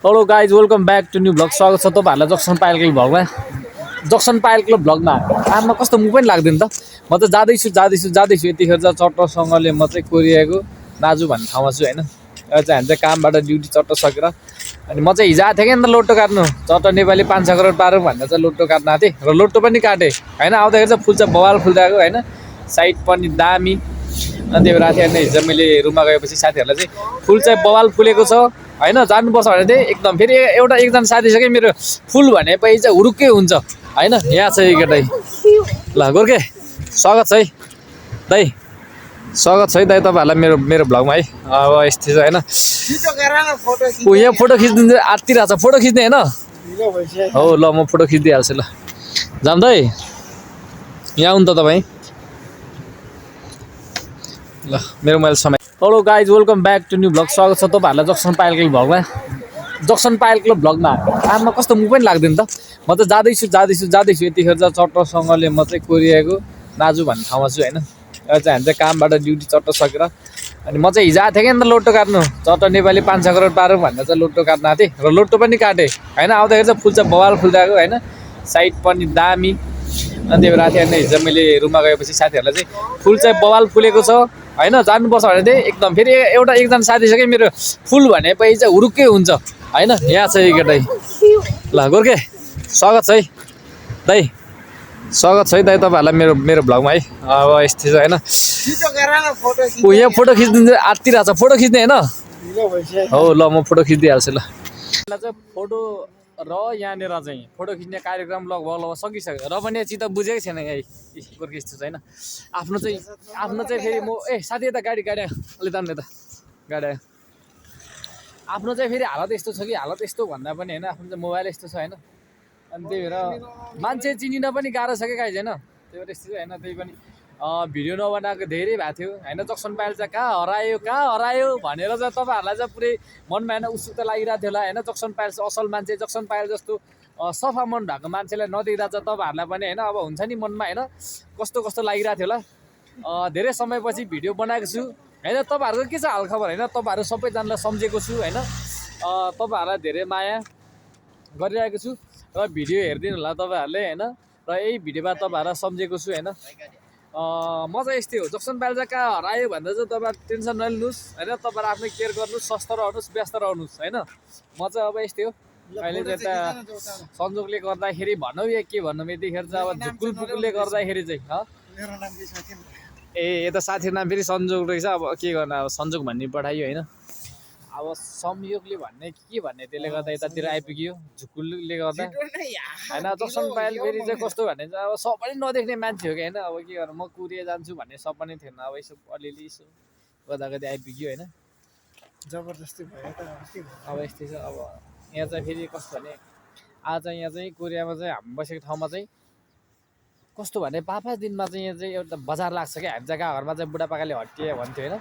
Hello guys welcome back to new vlog. स्वागत छ तपाईँहरूलाई जक्सन पायलको भ्लगमा। जक्सन पायलको भ्लगमा आमा कस्तो मुख पनि लाग्दैन त। म त जाँदैछु यतिखेर चाहिँ चट्टसँगले म चाहिँ कोरियाको नाजु भन्ने ठाउँमा छु होइन। अहिले चाहिँ हामी चाहिँ कामबाट ड्युटी चट्ट सकेर अनि म चाहिँ हिजो आएको थिएँ कि अन्त लोटो काट्नु चट्ट नेपाली 5-6 करोड पारौँ भनेर चाहिँ लोटो काट्न आएको थिएँ र लोटो पनि काटेँ होइन। आउँदाखेरि चाहिँ फुल चाहिँ बवाल फुलिरहेको होइन, साइड पनि दामी। अनि त्यही भएर राति नै हिजो मैले रुममा गएपछि साथीहरूलाई चाहिँ फुल चाहिँ बवाल फुलेको छ होइन, जानुपर्छ भने चाहिँ एकदम। फेरि एकजना साथी छ कि मेरो, फुल भनेपछि चाहिँ हुरुक्कै हुन्छ होइन। यहाँ छ यो केटा ल गोर्खे, स्वागत छ है दाइ, स्वागत छ है दाइ तपाईँहरूलाई मेरो मेरो भ्लगमा है। अब यस्तो छ होइन, यहाँ फोटो खिचिदिन्छ आत्तिरहेको छ फोटो खिच्ने होइन। हो ल म फोटो खिचिदिइहाल्छु ल। जाम दाइ यहाँ आउनु त तपाईँ ल, मेरो मोबाइल समय। Hello guys welcome back to new vlog. स्वागत छ तपाईँहरूलाई जक्सन पायलको भ्लगमा। जक्सन पायलको भ्लगमा आमा कस्तो मुख पनि लाग्दैन त। म त जाँदैछु यतिखेर चाहिँ चट्टसँगले म चाहिँ कोरियाको नाजु भन्ने ठाउँमा छु होइन। अहिले चाहिँ हामी चाहिँ कामबाट ड्युटी चट्ट सकेर अनि म चाहिँ हिजो आएको थिएँ कि अन्त लोटो काट्नु चट्ट नेपाली 5-6 करोड पारौँ भनेर चाहिँ लोटो काट्न आएको थिएँ र लोटो पनि काटेँ होइन। आउँदाखेरि चाहिँ फुल चाहिँ बवाल फुलिरहेको होइन, साइड पनि दामी। अनि त्यही भएर राति नै हिजो मैले रुममा गएपछि साथीहरूलाई चाहिँ फुल चाहिँ बवाल फुलेको छ होइन, जानुपर्छ भने चाहिँ एकदम। फेरि एकजना साथी छ कि मेरो, फुल भनेपछि चाहिँ हुरुक्कै हुन्छ होइन। यहाँ छ यो केटा ल गोर्खे, स्वागत छ है दाइ, स्वागत छ है दाइ तपाईँहरूलाई मेरो मेरो भ्लगमा है। अब यस्तो छ होइन, यहाँ फोटो खिचिदिन्छ आत्तिरहेको छ फोटो खिच्ने होइन। हो ल म फोटो खिचिदिइहाल्छु ल। चाहिँ फोटो र यहाँनिर चाहिँ फोटो खिच्ने कार्यक्रम लगभग सकिसक्यो र पनि चित्त बुझेकै छैन यही गोर्खे यस्तो छ होइन। आफ्नो चाहिँ फेरि म साथी यता गाडी अलि तान्ने त गाडी आफ्नो चाहिँ फेरि हालत यस्तो छ कि, हालत यस्तो भन्दा पनि होइन, आफ्नो चाहिँ मोबाइल यस्तो छ होइन। अनि त्यही भएर मान्छे चिनिन पनि गाह्रो छ क्या गाइज होइन। त्यही भएर यस्तो होइन, त्यही पनि भिडियो नबनाएको धेरै भएको थियो होइन। जक्सन पायल चाहिँ कहाँ हरायो भनेर चाहिँ तपाईँहरूलाई चाहिँ पुरै मनमा होइन उत्सुकता लागिरहेको थियो होला होइन। जक्सन पायल चाहिँ असल मान्छे, जक्सन पायल जस्तो सफा मन भएको मान्छेलाई नदेख्दा चाहिँ तपाईँहरूलाई पनि होइन अब हुन्छ नि मनमा होइन कस्तो कस्तो लागिरहेको थियो होला। धेरै समयपछि भिडियो बनाएको छु होइन। तपाईँहरूको के छ हालखबर होइन, तपाईँहरू सबैजनालाई सम्झेको छु होइन। तपाईँहरूलाई धेरै माया गरिरहेको छु र भिडियो हेरिदिनु होला तपाईँहरूले होइन। र यही भिडियोमा तपाईँहरूलाई सम्झेको छु होइन। म चाहिँ यस्तै हो, जक्सन पायल चाहिँ कहाँ हरायो भन्दा चाहिँ तपाईँहरू टेन्सन नलिनुहोस् होइन। तपाईँहरू आफ्नो केयर गर्नुहोस्, स्वस्थ रहनुहोस्, व्यस्त रहनुहोस् होइन। म चाहिँ अब यस्तै हो, अहिले चाहिँ यता संजोगले गर्दाखेरि भनौँ या के भनौँ, यतिखेर चाहिँ अब झुकुल पुकुलले गर्दाखेरि चाहिँ यता साथीको नाम फेरि संजोग रहेछ। अब के गर्नु, अब संजोग भन्ने पठाइयो होइन। अब संयोगले भन्ने के भन्ने त्यसले गर्दा यतातिर आइपुग्यो झुकुलले गर्दा होइन। जक्सन पायल फेरि चाहिँ कस्तो भन्ने चाहिँ अब सबैले नदेख्ने मान्छे हो कि होइन। अब के गर्नु, म कुरिया जान्छु भन्ने सपनै थिएन, अब यसो अलिअलि यसो गर्दा आइपुग्यो होइन। जबरजस्ती भयो त अब यस्तै छ। अब यहाँ चाहिँ फेरि कस्तो भने आज चाहिँ यहाँ चाहिँ कोरियामा चाहिँ हामी बसेको ठाउँमा चाहिँ कस्तो भने 5-5 दिनमा चाहिँ यहाँ चाहिँ एउटा बजार लाग्छ क्या। हामी जग्गा घरमा चाहिँ बुढापाकाले हट्टिए भन्थ्यो होइन,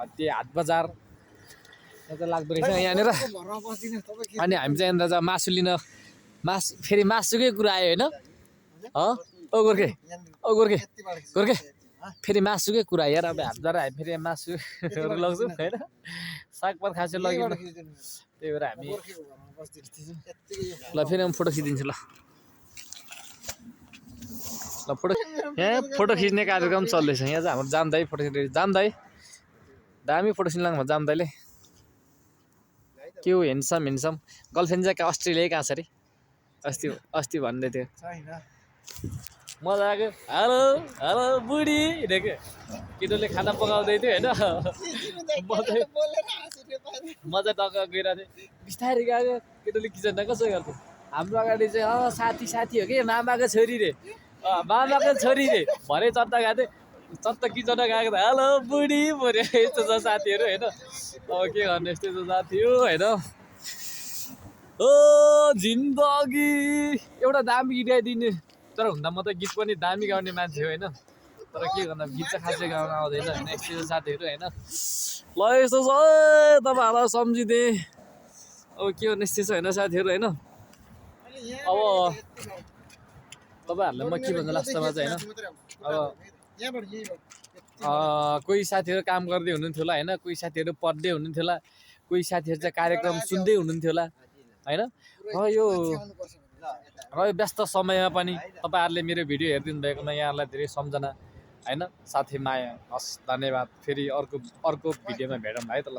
हट्टिए हाट बजार चाहिँ लाग्दो रहेछ यहाँनिर। अनि हामी चाहिँ यहाँनिर चाहिँ मासु लिन फेरि मासुकै कुरा आयो होइन। ओ गोर्खे फेरि मासुकै कुरा यार। अब हातद्वारा हामी फेरि मासुहरू लग्छौँ होइन, सागपात खासो लग्यो। त्यही भएर हामी ल फेरि म फोटो खिचिदिन्छु ल। यहाँ फोटो खिच्ने कार्यक्रम चल्दैछ। यहाँ चाहिँ हाम्रो जाम दाइ फोटो खिच्दै, जाम दाइ दामी फोटो खिच्नु लाग्नु जाम दाइले। के हो हेन्सम गर्लफ्रेन्ड चाहिँ कहाँ अस्ट्रेलिया कहाँ छ अरे, अस्ति भन्दै थियो मजा आएको। हेलो बुढी हिँडेको केटोले खाना पकाउँदै थियो होइन। मजा टक्क गइरहेको थियो बिस्तारै गएको केटोले किचनमा कसो गर्थ्यो। हाम्रो अगाडि चाहिँ साथी हो कि मामाको छोरी रे, मामाको छोरी रे भरे चट्टा गएको थियो। चट्ट किचनमा गएको त हेलो बुढी पऱ्यो यस्तो छ साथीहरू होइन। अब के गर्नु यस्तो छ साथी हो होइन। ओ जिन्दगी एउटा दामी गीत गाइदिने, तर हुँदा म त गीत पनि दामी गाउने मान्छे हो होइन। तर के गर्नु गीत चाहिँ खासै गाउन आउँदैन होइन। यस्तो साथीहरू होइन ल यस्तो छ तपाईँहरूलाई सम्झिदिएँ। अब के गर्नु यस्तो छ होइन साथीहरू होइन। अब तपाईँहरूलाई म के भन्छु लास्टमा चाहिँ होइन, अब कोही साथीहरू काम गर्दै हुनुहुन्थ्यो होला होइन, कोही साथीहरू पढ्दै हुनुहुन्थ्यो होला, कोही साथीहरू चाहिँ कार्यक्रम सुन्दै हुनुहुन्थ्यो होला होइन र यो व्यस्त समयमा पनि तपाईँहरूले मेरो भिडियो हेरिदिनु भएकोमा यहाँहरूलाई धेरै सम्झना होइन साथी माया हस् धन्यवाद फेरि अर्को भिडियोमा भेटौँ है त ल